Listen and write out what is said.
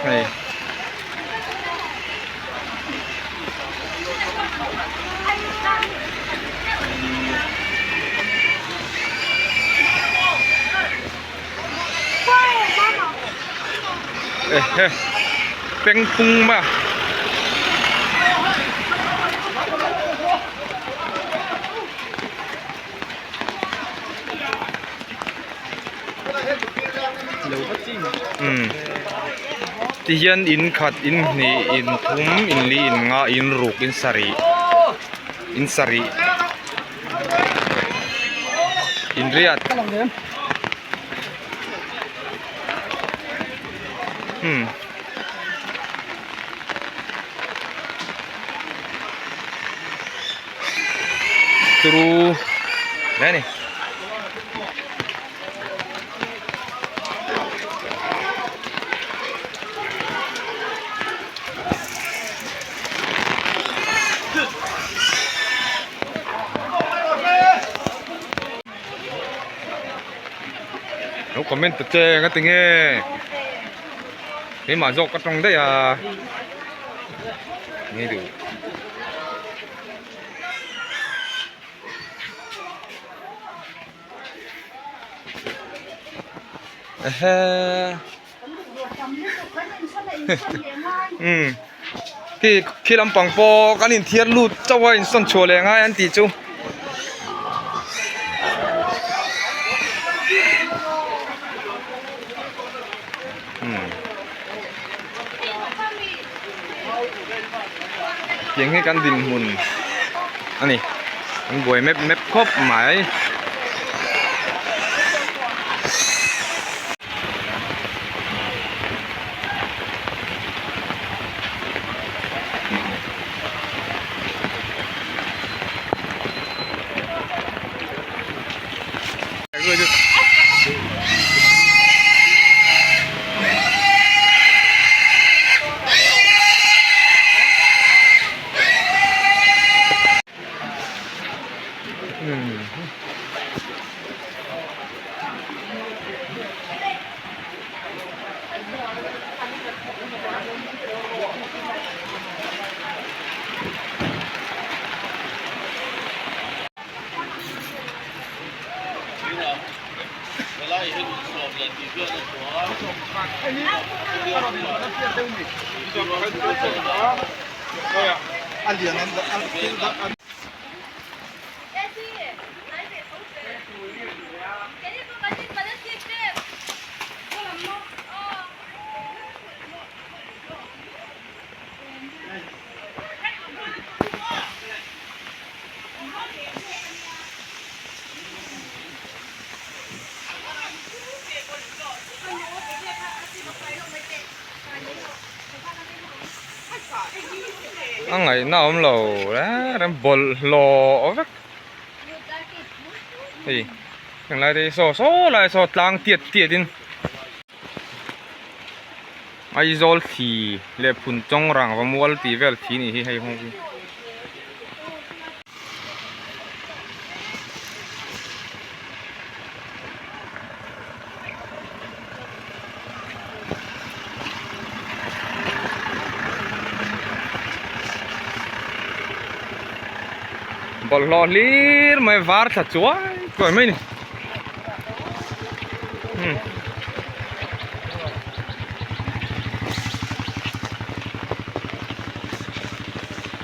Hei. Ehe pengphung mai a. Umm tihian in khat in hnih in thum in li in nga in ruk in sarih in sarih in riat umm. Turu hle ani. Lo comment ta che nga tinge keimah zawk ka tawng daih a ni duh. Ehe umm khi khi lampang pawh kan inthiar lut chauh a insawn chhuah leh ngai an tih chu. Tiang hi kan dinhmun a ni an buai mep mep khawp mai. A ngaihna awm lo reng reng bawlhhlawh vek hei heng lai te hi saw saw lai saw tlang tiat tiat in Aizawl thli leh Phunchawng rangva mual tih vel thi nih hi hei hawng hi. Bawlhhlawh hlir mai var thla chuai chuai mai a ni.